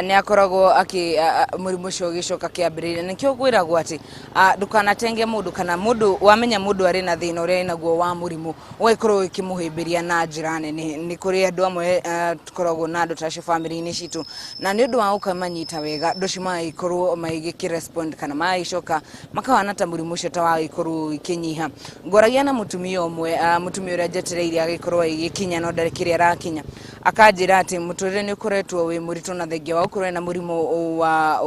[SPEAKER 7] nĩ akoragwo akĩ mũrimũ ũcio ũgĩcoka kĩambĩrĩria. Nĩkĩo kwĩragwo atĩ ndũkanatenge mũndũ, kana mũndũ wamenya mũndũ arĩ na thĩna ũrĩa naguo wa mũrimũ, ũgagĩkorwo ũkĩmũhĩmbĩria na njĩra nene. Nĩ kũrĩ andũ amwe tũkoragwo na andũ ta acio bamĩrĩ-inĩ citũ, na nĩ ũndũ wa gũkamanyita wega, andũ acio magagĩkorwo magĩkĩrespond kana magagĩcoka makahana ta mũrimũ ũcio ta wagĩkorwo ũkĩnyiha. Ngwaragia na mũtumia ũmwe, mũtumia ũrĩa njetereire agĩkorwo agĩkinya, no ndarĩ kĩrĩa arakinya, akanjĩra atĩ mũtũrĩre nĩ ũkoretwo wĩ mũritũ, na thengia wa gũkorwo na mũrimũ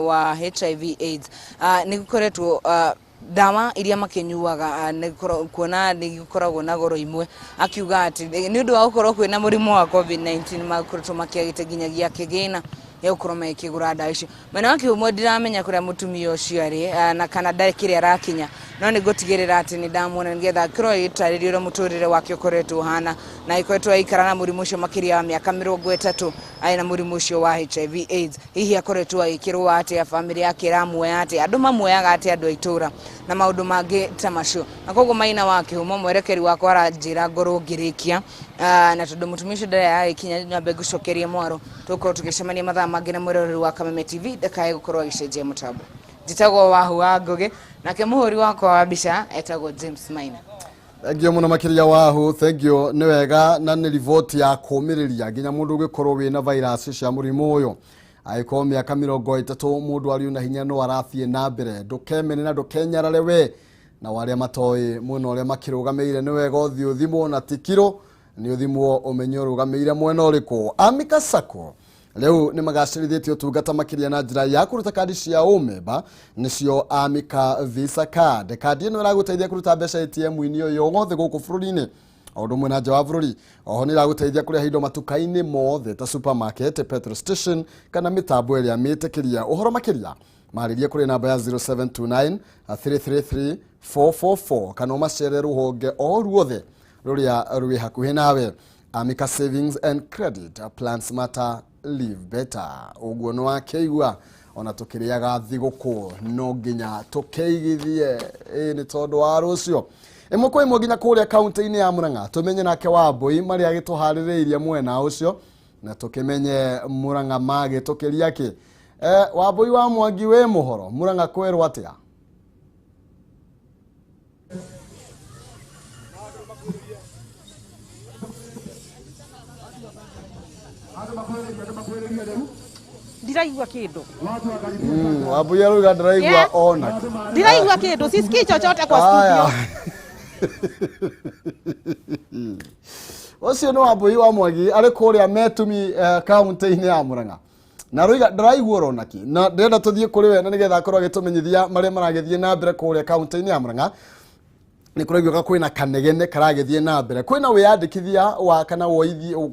[SPEAKER 7] wa HIV AIDS, nĩ gũkoretwo ndawa iria makĩnyuaga kuona nĩ gũkoragwo na goro imwe. Akiuga atĩ nĩ ũndũ wa gũkorwo kwĩna mũrimũ wa COVID-19, makoretwo makĩagĩte nginyagia kĩgĩna gĩa gũkorwo magĩkĩgũra ndawa icio. Mwena wa kĩhumo ndiramenya kũrĩa mũtumia ũcio arĩ na kana ndarĩ kĩrĩa arakinya, no nĩ ngũtigĩrĩra atĩ nĩ ndamuona nĩgetha akorwo agĩtarĩria ũrĩa mũtũrĩre wake ũkoretwo ũhana, na ikoretwo aikara na mũrimũ ũcio makĩria wa mĩaka 30 arĩ na mũrimũ ũcio wa HIV AIDS. Hihi akoretwo agĩkĩrwo atĩa? Bamĩrĩ yake ĩramuoya atĩa? Andũ mamuoyaga atĩa, andũ a itũũra na maũndũ mangĩ ta macio? Na koguo Maina wa Kĩhumo, mwerekeri wakwa aranjĩra ngorwo ngĩrĩkia, na tondũ mũtumia ũcio ndarĩ aragĩkinya, nyambe ngũcokerie mwaro. Tũgũkorwo tũgĩcemania mathaa mangĩ na mwĩroreri wa Kameme TV ndakae gũkorwo agĩcenjia mũtambo. Njĩtagwo Wahu wa Ngũgĩ, nake mũhũri wakwa wa mbica etagwo James Maina.
[SPEAKER 1] Thank you mũno makĩria, Wahu, thank you. Nĩ wega na nĩ riboti ya kũmĩrĩria nginya mũndũ ũngĩkorwo wĩna virus cia mũrimũ ũyũ, angĩkorwo mĩaka 30 mũndũ arĩ na hinya no arathiĩ na mbere. Ndũkemene na ndũkenyarare we na warĩa matoĩ mwena ũrĩa makĩrũgamĩire. Nĩ wega ũthiĩ ũthimwo, na ti kiro, nĩ ũthimwo ũmenye ũrũgamĩire mwena ũrĩkũ. Amika Sacco rĩu nĩ magacĩrithĩtie ũtungata makĩria na njĩra ya kũruta kandi cia ũmemba, nĩcio Amika Visa Card. Kandi ĩno ĩragũteithia kũruta mbeca ATM-inĩ o yothe gũkũ bũrũri-inĩ o ũndũ ũmwe na nja wa bũrũri. Oho nĩ ĩragũteithia kũrĩha indo matuka-inĩ mothe ta supermarket, petrol station kana mĩtambo ĩrĩa mĩtĩkĩria. Ũhoro makĩria marĩrie kũrĩ namba ya 0729 333 444 kana ũmacere rũhonge o ruothe rũrĩa rwĩ hakuhĩ nawe. Amika Savings and Credit, plan smarter, live better. Ũguo nĩ wakĩigua, ona tũkĩrĩaga thigũkũ no nginya tũkĩigithie, ĩ nĩ tondũ wa rũciũ. Ĩmwe kwa ĩmwe nginya kũrĩa kaunti-inĩ ya Murang'a, tũmenye nake Wambui marĩa agĩtũharĩrĩirie mwena ũcio, na tũkĩmenye Murang'a magĩtũkĩria kĩ. Wambui wa Mwangi, wĩ mũhoro? Murang'a kwĩrwo atĩa?
[SPEAKER 8] Ndiraigua kindu.
[SPEAKER 1] Wambui arauga ndaraigua. Ona
[SPEAKER 8] Ndiraigua kindu, sisikii chochote kwa
[SPEAKER 1] Aya.
[SPEAKER 8] studio.
[SPEAKER 1] Ũcio nĩ Wambui wa Mwangi arĩ kũrĩa Metumi, kaunti-inĩ ya Murang'a, na roiga ndaraigua orona kĩ, na ndĩrenda tũthiĩ kũrĩ we na nĩgetha akorwo agĩtũmenyithia marĩa maragĩthiĩ na mbere kũrĩa kaunti-inĩ ya Murang'a. Nĩ kũraiguĩka kwĩna kanegene karagĩthiĩ na mbere, kwĩna wĩyandĩkithia wa kana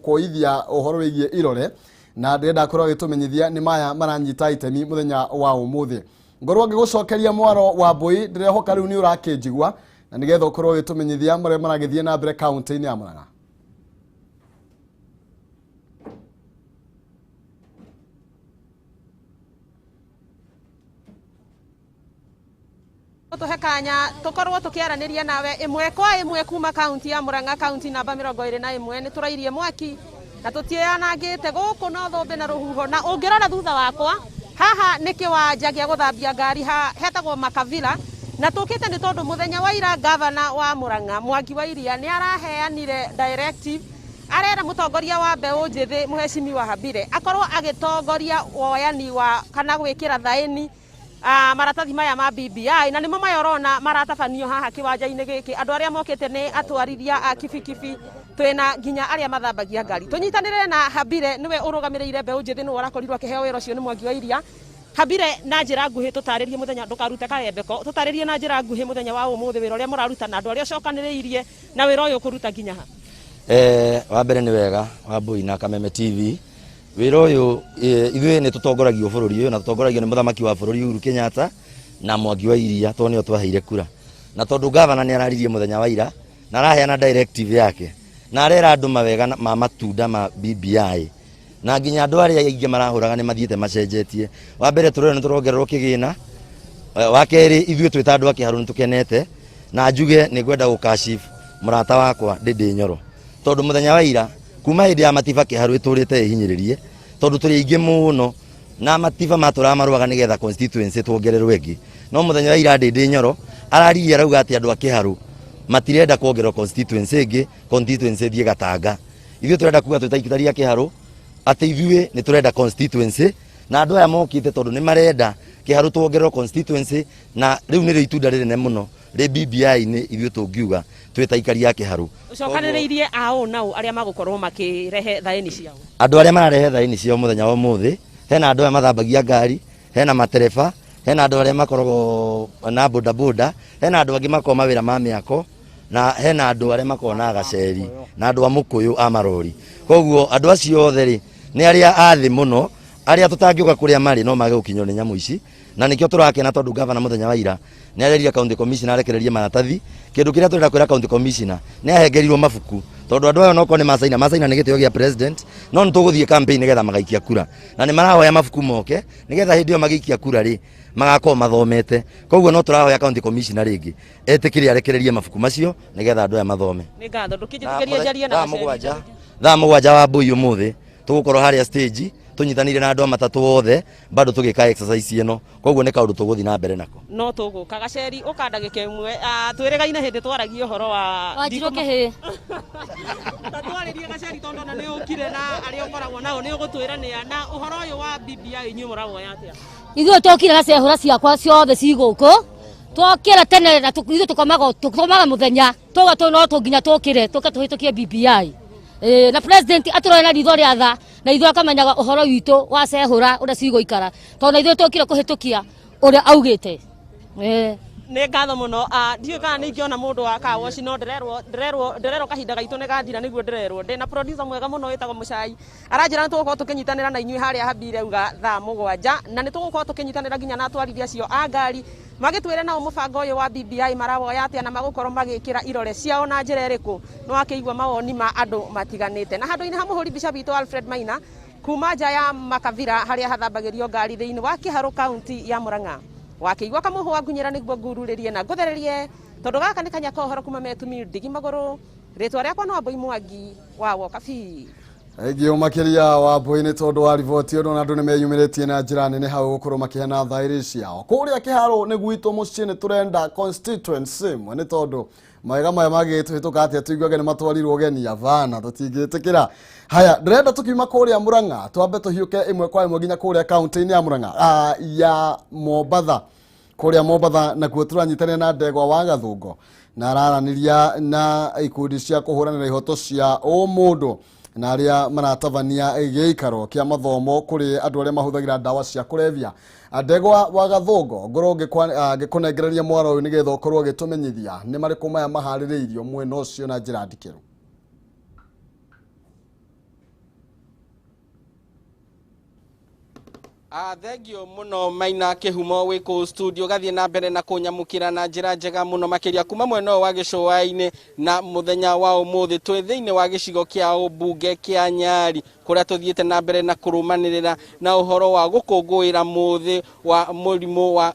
[SPEAKER 1] kuoithia ũhoro wĩgiĩ irore, na ndĩrenda akorwo agĩtũmenyithia nĩ maya maranyita itemi mũthenya wa ũmũthĩ. Ngorwo ngĩgũcokeria mwaro wa mbũi, ndĩrehoka rĩu nĩ ũrakĩnjigua, na nĩgetha ũkorwo ũgĩtũmenyithia marĩa maragĩthiĩ na mbere kaunti-inĩ ya Murang'a.
[SPEAKER 8] Tuhe kanya tukorwo tukiaraniria nawe ĩmwe kwa ĩmwe kuma kaunti ya Murang'a, kaunti namba 21. Nĩ tũrairie mwaki na tũtianangĩte gũkũ no thũmbĩ na rũhuho, na ũngĩrora thutha wakwa haha nĩ kĩwanja gĩa gũthambia ngari ha hetagwo Makavila, na tũkĩte nĩ tondũ mũthenya wa ira gavana wa Murang'a Mwangi wa Iria nĩ araheanire directive, arera mũtongoria wa mbeũ njĩthĩ mũhecimiwa Habire akorwo agĩtongoria woyani wa kana gwĩkĩra thaĩni maratathi maya ma BBI, na nĩmo maya ũrona maratabanio haha kĩwanja-inĩ gĩkĩ. Andũ arĩa mokĩte nĩ atwarithia a kibikibi, twĩna nginya arĩa mathambagia ngari. Tũnyitanĩre na Habire, nĩwe ũrũgamĩrĩire mbeũ njĩthĩ, nĩwe ũrakorirwo akĩheo wĩra ũcio nĩ Mwangi wa Iria. Habire, na njĩra nguhĩ tũtarĩrie mũthenya, ndũkarute karembeko, tũtarĩrie na njĩra nguhĩ mũthenya wa ũmũthĩ, wĩra ũrĩa mũraruta na andũ arĩa ũcokanĩrĩirie, na wĩra ũyũ ũkũruta nginya ha?
[SPEAKER 9] Wa mbere nĩ wega, Wambui na Kameme TV. Wĩra ũyũ, ithuĩ nĩ tũtongoragio bũrũri ũyũ, na tũtongoragio nĩ mũthamaki wa bũrũri Uhuru Kenyatta na Mwangi wa Iria, tondũ nĩo twaheire kura, na tondũ gavana nĩ araririe mũthenya wa ira na araheana directive yake. Na arera andũ mawega ma matunda ma BBI na nginya andũ arĩa aingĩ marahũraga nĩ mathiĩte macenjetie. Wa mbere tũrona nĩ tũrongererwo kĩgĩna. Wa kerĩ ithuĩ twĩ ta andũ a Kĩharũ nĩ tũkenete, na njuge nĩ ngwenda gũkashifu mũrata wakwa Ndĩndĩ Nyoro, tondũ mũthenya wa ira kuma hĩndĩ ya Matiba Kĩharũ ĩtũrĩte ĩhinyĩrĩrie, tondũ tũrĩ aingĩ mũno na Matiba matũraga marũaga nĩgetha constituency tuongererwo ĩngĩ. No mũthenya wa ira Ndĩndĩ Nyoro araririe arauga atĩ andũ a Kĩharũ matirenda kuongererwo constituency ĩngĩ, constituency ĩthiĩ Gatanga. Ithuĩ tũrenda kuga twĩ ta aikari a Kĩharũ atĩ ithuĩ nĩ tũrenda constituency, na andũ aya mokĩte tondũ nĩ marenda Kĩharũ tuongererwo constituency, na rĩu nĩrĩo itunda rĩnene mũno rĩ BBI-inĩ ithuĩ tũngiuga twĩ ta aikari a Kĩharũ.
[SPEAKER 8] Ũcokanĩrĩirie aũ nao arĩa magũkorwo makĩrehe thaĩni ciao?
[SPEAKER 9] Andũ arĩa mararehe thaĩni ciao mũthenya wa ũmũthĩ, hena andũ aya mathambagia ngari, hena matereba, hena andũ arĩa makoragwo na bodaboda, hena andũ angĩ makoragwo mawĩra ma mĩako, na hena andũ arĩa makoragwo na gaceri, na andũ a mũkũyũ a marori. Koguo andũ acio othe rĩ, nĩ arĩa a thĩ mũno, arĩa tũtangĩũka kũrĩa marĩ no mage gũkinywo nĩ nyamũ ici. Na nĩkĩo tũrakena tondũ gavana mũthenya wa ira nĩ arerire county commissioner arekererie maratathi. Kĩndũ kĩrĩa tũrenda kwĩra county commissioner nĩ ahengerirwo mabuku, tondũ andũ aya onokorwo nĩ macaina, macaina nĩ gĩtĩo gĩa president, no nĩ tũgũthiĩ campaign nĩgetha magaikia kura, na nĩ marahoya mabuku moke nĩgetha hĩndĩ ĩyo magĩikia kura rĩ magakorwo mathomete. Koguo no tũrahoya county commissioner rĩngĩ etĩkĩre arekererie mabuku macio nĩgetha andũ aya mathome.
[SPEAKER 8] Nĩ ngatho, ndũkĩnjĩtĩkĩrie njarie na
[SPEAKER 9] Thaa 7 wa mbui ũmũthĩ tũgũkorwo harĩa stage tũnyitanĩire na andũ a matatũ othe bado tũgĩka exercise ĩno, koguo nĩ kaũndũ tũgũthiĩ na mbere nako.
[SPEAKER 8] No tũgũka gaceri ũka ndagĩka ĩmwe, twĩrĩgaine hĩndĩ twaragia ũhoro wa
[SPEAKER 10] Wanjirũ kĩhĩ.
[SPEAKER 8] Ta twarĩrie gaceri tondũ ona nĩ ũkire na arĩa ũkoragwo nao nĩ ũgũtwĩra nĩa na ũhoro ũyũ wa BBI inyuĩ mũrawoya atĩa?
[SPEAKER 10] Ithuĩ twokire na cehũra ciakwa ciothe ci gũkũ, twokĩra tene na ithuĩ tũkomaga mũthenya, tũga tũ no tũnginya tũkĩre tũke tũhĩtũkie BBI. Na president atũrore na ritho rĩa tha, na ithuĩ akamenyaga ũhoro witũ wa cehũra ũrĩa cigũikara, tondũ na ithuĩ twokire kũhĩtũkia ũrĩa augĩte.
[SPEAKER 8] Nĩ ngatho mũno. Ndiũĩ kana nĩ ingĩona mũndũ wa car wash, no ndĩrerwo kahinda gaitũ nĩ gathira, nĩguo ndĩrerwo. Ndĩna producer mwega mũno wĩtagwo Mũcai, aranjĩra nĩ tũgũkorwo tũkĩnyitanĩra na inyuĩ harĩa Habire uga thaa 7, na nĩ tũgũkorwo tũkĩnyitanĩra nginya na atwarithia acio a ngari magĩtwĩre nao mũbango ũyũ wa BBI marawoya atĩa na magũkorwo magĩkĩra irore ciao na njĩra ĩrĩkũ. Nĩ wakĩigua mawoni ma andũ matiganĩte. Na handũ-inĩ ha mũhũri mbica witũ Alfred Maina kuma nja ya Makavira harĩa hathambagĩrio ngari thĩinĩ wa Kĩharũ kaunti ya Murang'a, wakĩigua kamũhũ ngunyĩra nĩguo ngururĩrie na ngũthererie, tondũ gaka nĩ kanya ka ũhoro kuma Metumi ndigi magũrũ. Rĩtwa rĩakwa no Wambui Mwangi wa Wokabi.
[SPEAKER 1] Thengiũ makĩria Wambui nĩ tondũ wa riboti ĩno, na andũ nĩ meyumĩrĩtie na njĩra nene hau gũkorwo makĩheana thaĩri ciao. Kũrĩa Kĩharũ nĩ gwitũ mũciĩ, nĩ tũrenda constituency ĩmwe, nĩ tondũ mawega maya mangĩgĩtũhĩtũka atĩa tũiguage nĩ matwarirwo geni abana, tũtingĩtĩkĩra. Haya, ndĩrenda tũkiuma kũrĩa Murang'a twambe tũhiũke ĩmwe kwa ĩmwe nginya kũrĩa kaunti-inĩ ya Murang'a, ya Mombatha. Kũrĩa Mombatha nakuo tũranyitanĩra na Ndegwa wa Gathũngo, na araranĩria na ikundi cia kũhũranĩra ihoto cia ũmũndũ na arĩa maratabania gĩikaro kĩa mathomo kũrĩ andũ arĩa mahũthagĩra ndawa cia kũrebia. Ndegwa wa Gathũngo, ngorwo ngĩkũnengereria mwaro ũyũ nĩgetha ũkorwo ũgĩtũmenyithia nĩ marĩkũ maya maharĩrĩirio mwena ũcio na njĩra ndikĩru.
[SPEAKER 11] Thengio mũno Maina Kĩhumo wĩ kũu studio, gathiĩ na mbere na kũnyamũkĩra na njĩra njega mũno makĩria kuma mwena ũyũ wa gĩcũa-inĩ. Na mũthenya wa ũmũthĩ twĩ thĩinĩ wa gĩcigo kĩa ũmbunge kĩa Nyari, kũrĩa tũthiĩte na mbere na kũrũmanĩrĩra na ũhoro wa gũkũngũĩra mũthĩ wa mũrimũ wa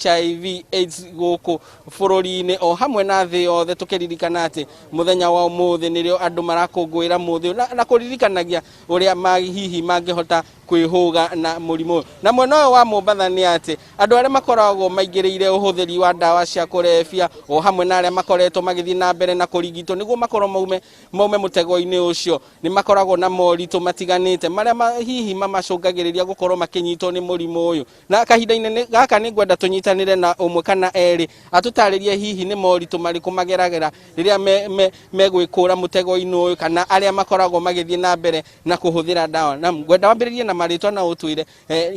[SPEAKER 11] HIV AIDS gũkũ bũrũri-inĩ o hamwe na thĩ yothe, tũkĩririkana atĩ mũthenya wa ũmũthĩ nĩrĩo andũ marakũngũĩra mũthĩ na kũririkanagia ũrĩa hihi mangĩhota kwĩhũga na mũrimũ ũyũ. Na mwena ũyũ wa Mombatha nĩ atĩ andũ arĩa makoragwo maingĩrĩire ũhũthĩri wa ndawa cia kũrebia o hamwe na arĩa makoretwo magĩthiĩ na mbere na kũrigitwo nĩguo makorwo maume mũtego-inĩ ũcio, nĩ makoragwo na moritũ matiganĩte marĩa hihi mamacũngagĩrĩria gũkorwo makĩnyitwo nĩ mũrimũ ũyũ. Na kahinda-inĩ gaka nĩ ngwenda tũnyitanĩre na ũmwe kana erĩ atũtarĩrie hihi nĩ moritũ marĩkũ mageragĩra rĩrĩa megwĩkũra mũtego-inĩ ũyũ, kana arĩa makoragwo magĩthiĩ na mbere na kũhũthĩra ndawa. Na ngwenda wambĩrĩrie na marĩtwa na ũtwĩre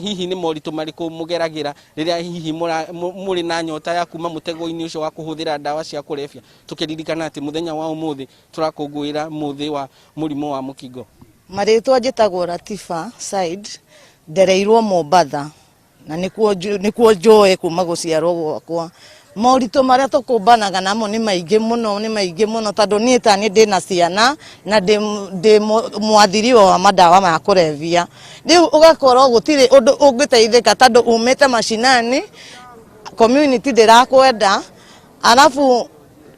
[SPEAKER 11] hihi nĩ moritũ marĩkũ mũgeragĩra rĩrĩa hihi mũrĩ na nyota ya kuma mũtego-inĩ ũcio wa kũhũthĩra ndawa cia kũrebia, tũkĩririkana atĩ mũthenya wa ũmũthĩ tũrakũngũĩra mũthĩ wa mũrimũ wa mũkingo.
[SPEAKER 12] Marĩtwa njĩtagwo Latifa Said, ndereirwo Mombatha na nĩkuo njũĩ kuma gũciarwo gwakwa. Moritũ marĩa tũkũmbanaga namo nĩ maingĩ mũno, nĩ maingĩ mũno, tondũ niĩ ta niĩ ndĩna ciana na ndĩ mwathiriwa wa madawa ma kũrebia. Rĩu ũgakorwo gũtirĩ ũndũ ũngĩteithĩka tondũ umĩte macinani, community ndĩrakwenda, arabu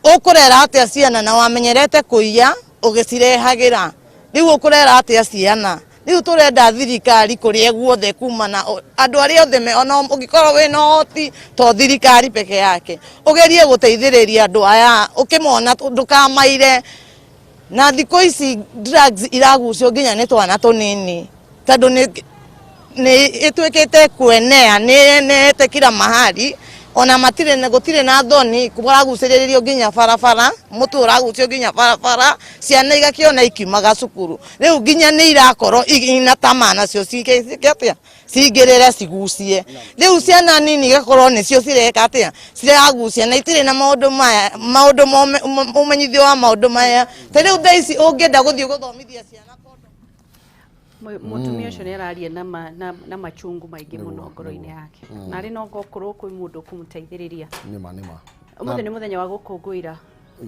[SPEAKER 12] ũkũrera atĩa ciana na wamenyerete kũiya ũgĩcirehagĩra, rĩu ũkũrera atĩa ciana? Rĩu tũrenda thirikari kũrĩa guothe kuma na andũ arĩa othe ona ũngĩkorwo wĩna ũhoti to thirikari peke yake, ũgerie gũteithĩrĩria andũ aya, ũkĩmona ndũkamaire. Na thikũ ici drugs iragucio nginya nĩ twana tũnini, tondũ nĩ ĩtuĩkĩte kuenea, nĩ yenete kila mahali, ona matirĩ na gũtirĩ na thoni, kũragucĩrĩrio nginya barabara, mũtu ũragucio nginya barabara, ciana igakĩona ikiumaga cukuru. Rĩu nginya nĩ irakorwo ina tamaa nacio ciike atĩa, cingĩrĩre cigucie. Rĩu ciana nini igakorwo nĩcio cireka atĩa, ciragucia na itirĩ na maũndũ maya, maũndũ ũmenyithio wa maũndũ maya. Ta rĩu thaa ici ũngĩenda gũthiĩ gũthomithia ciana
[SPEAKER 13] Mũtumia ũcio nĩ araria na machungu maingĩ mũno ngoro-inĩ yake, na arĩ no gokorwo kwĩ mũndũ ũkũmũteithĩrĩria.
[SPEAKER 1] Nĩma nĩma.
[SPEAKER 13] Ũmũthĩ nĩ mũthenya wa gũkũngũĩra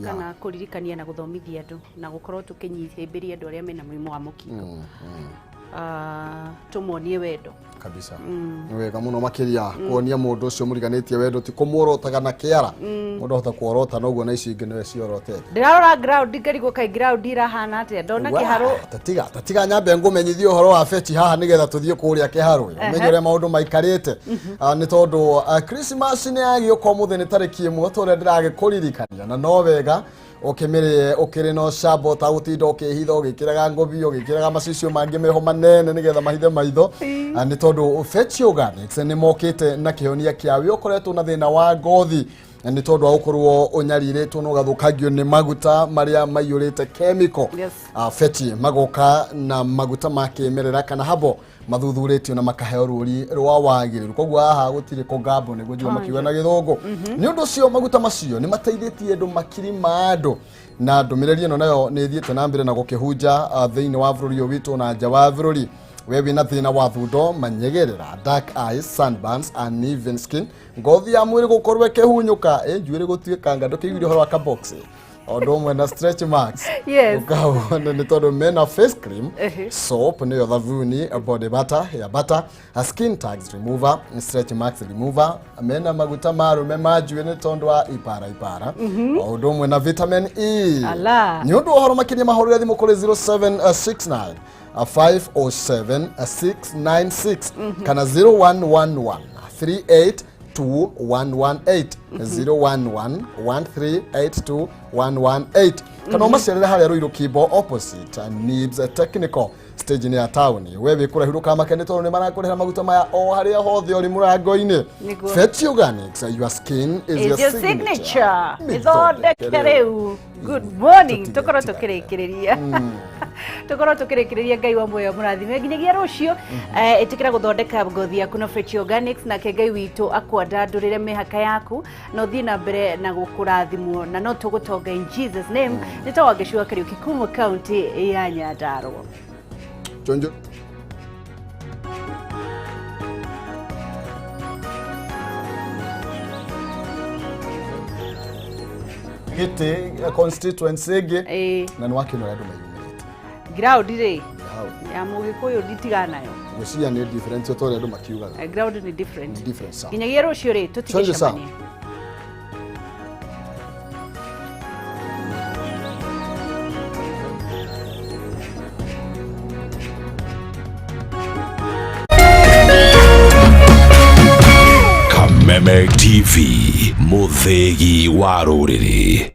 [SPEAKER 13] kana kũririkania na gũthomithia andũ na gũkorwo tũkĩnyihĩmbĩria andũ arĩa mena mũrimũ wa mũkingo, tũmonie wendo.
[SPEAKER 1] Kabisa, nĩ wega mũno makĩria kuonia mũndũ ũcio mũriganĩtie wendo, ti kũmuorotaga na kĩara. Mũndũ ahota kuorota noguo na icio ingĩ nĩwe ciorotete.
[SPEAKER 13] Ndĩrarora ground ngarigwo kaĩ ground irahana atĩa, ndona kĩharũ.
[SPEAKER 1] Tatiga nyambe ngũmenyithie ũhoro wa feti haha nĩgetha tũthiĩ kũrĩa kĩharũ ũmenye ũrĩa maũndũ maikarĩte. Nĩ tondũ Christmas nĩ yagĩũka ũmũthĩ nĩ tarĩki 1 tũrĩa ndĩragĩkũririkania, na no wega ũkĩmĩrĩe ũkĩrĩ na ũcamba ũtagũtinda ũkĩhitha ũgĩkĩraga ngobia ũgĩkĩraga macicio mangĩ meho manene nĩgetha mahithe maitho. Nĩ tondũ Fetch Organics nĩ mokĩte na kĩhonia kĩa wĩ ũkoretwo na thĩna wa ngothi, nĩ tondũ wa gũkorwo ũnyarirĩtwo na ũgathũkangio nĩ maguta marĩa maiyũrĩte chemical. Fetch magoka na maguta ma kĩmerera kana habo mathuthurĩtio na makaheo rũri rwa wagĩrĩru, koguo haha gũtirĩ kũgambo nĩguo njigo makiuga na gĩthũngũ. Nĩ ũndũ ũcio maguta macio nĩ mateithĩtie andũ makiri ma andũ, na ndũmĩrĩri ĩno nayo nĩ ĩthiĩte na mbere na gũkĩhunja thĩinĩ wa bũrũri ũyũ witũ na nja wa bũrũri. We wĩna thĩna wa thundo, manyegerera, dark eyes, sunburns, uneven skin, ngothi ya mwĩrĩ gũkorwo ĩkĩhunyũka, njuĩrĩ gũtuĩkanga, ndũkĩiguire ũhoro wa kabox, o ũndũ ũmwe na stretch marks. Ũkawona nĩ tondũ mena face cream, soap nĩyo thabuni, body butter, hair butter, a skin tags remover, stretch marks remover, mena maguta ma arũme ma njuĩrĩ nĩ tondũ wa ipara ipara, o ũndũ ũmwe na vitamin E.
[SPEAKER 13] Ala.
[SPEAKER 1] Nĩ ũndũ wa ũhoro makĩria mahũrĩre thimũ kũrĩ 0769 507 696 kana 0111 382118, 011 1382118, kana ũmacerere harĩa Ruiru Kimbo opposite Nibs Technical stage-inĩ ya taũni. We wĩ kũraihu ndũkamake nĩ tondũ nĩ marakũrehera maguta maya o harĩa hothe ũrĩ mũrango-inĩ.
[SPEAKER 13] Nĩguo.
[SPEAKER 1] Fetch Organics, your skin is
[SPEAKER 13] is
[SPEAKER 1] your
[SPEAKER 13] your
[SPEAKER 1] signature.
[SPEAKER 13] Signature mĩthondeke rĩu. Good morning, tũkorwo tũkĩrĩkĩrĩria, tũkorwo tũkĩrĩkĩrĩria. Ngai wa muoyo mũrathime nginyagia rũciũ. Ĩtĩkĩra gũthondeka ngothi yaku na Fetch Organics, nake Ngai witũ akwandandũrĩre mĩhaka yaku na ũthiĩ na mbere na gũkũrathimwo, na no tũgũtonga in Jesus name. Nĩ ta Wangeci Kariũki kuma kaunti ya Nyandarũa.
[SPEAKER 1] Chonjo. Gĩtĩ constituency ĩngĩ na nĩ wakĩona ũrĩa andũ mayumĩrĩte.
[SPEAKER 13] Ground rĩ
[SPEAKER 1] Hau.
[SPEAKER 13] Ya mũgĩkũyũ nditiganayo.
[SPEAKER 1] Ngwĩciria nĩ different ta ũrĩa andũ makiugaga.
[SPEAKER 13] Ground nĩ different.
[SPEAKER 1] Nĩ different, sawa.
[SPEAKER 13] Nginyagia rũciũ rĩ.
[SPEAKER 1] Chonjo, sawa.
[SPEAKER 13] Tũtigĩcemania.
[SPEAKER 14] Kameme TV, mũthĩgi wa rũrĩrĩ.